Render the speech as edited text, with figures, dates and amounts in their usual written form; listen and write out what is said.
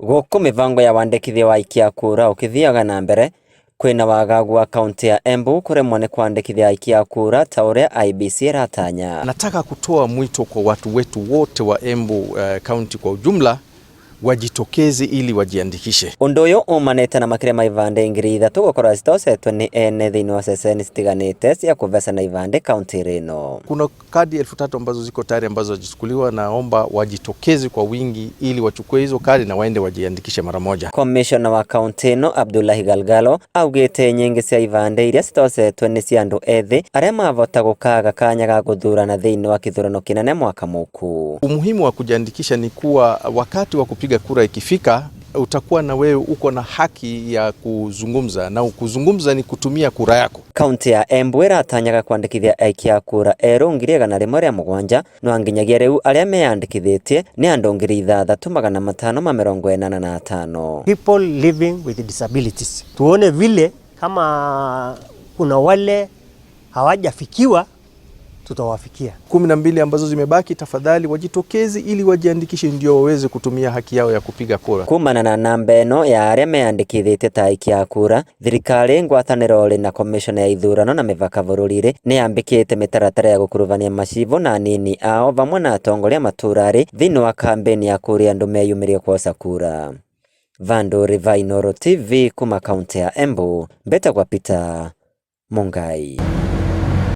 Gũkũ mĩbango ya wandĩkithia wa aikia a kura ũkĩthiaga na mbere, kwĩna wagagu wa kaunti ya Embu kũremwo nĩ kwandĩkithia aikia a kura ta ũrĩa IEBC ĩratanya. Nataka kutoa mwito kwa watu wetu wote wa Embu kaunti kwa ujumla wajitokeze ili wajiandikishe. Ũndũ ũyũ umanĩte na makĩria ma ibandĩ 3,000 gũkorwo citosetwo nĩ ene thĩinĩ wa ceceni citiganĩte cia kũvecana ibandĩ kaunti-inĩ ĩno. Kuna kadi 3,000 ambazo ziko tayari ambazo hazijachukuliwa, naomba wajitokeze kwa wingi ili wachukue hizo kadi na waende wajiandikishe mara moja. Komishona wa kaunti ĩno Abdullahi Galgalo augĩte nyingĩ cia ibandĩ iria citosetwo nĩ cia andũ ethĩ arĩa mavota gũkaga kanya ga gũthurana thĩinĩ wa kĩthurano kĩnene mwaka mũku. Umuhimu wa kujiandikisha ni kuwa wakati wa kupiga kura ikifika, utakuwa na wewe uko na haki ya kuzungumza, na kuzungumza ni kutumia kura yako. Kaunti ya Embu ĩratanyaga kwandĩkithia aikia a kura erũ 107,000 no nginyagia rĩu arĩa meyandĩkithĩtie nĩ andũ 6585. People living with disabilities. Tuone vile kama kuna wale hawajafikiwa tutawafikia. 12 ambazo zimebaki, tafadhali wajitokeze ili wajiandikishe ndio waweze kutumia haki yao ya kupiga kura. Kumana na namba ĩno ya arĩa meyandĩkithĩtie ta aikia a kura, thirikari ngwatanĩro rĩ na commission ya ithurano na mĩbaka bũrũri-rĩ nĩyambĩkĩte mĩtaratara ya gũkuruvania macibũ na anini ao vamwe na atongoria matũra rĩ thĩinĩ wa kambeni ya kũria andũ meyumĩrie kwosa kura. Vandu Riva, Inooro TV kuma kaunti ya Embu, mbetagwa Peter Mungai.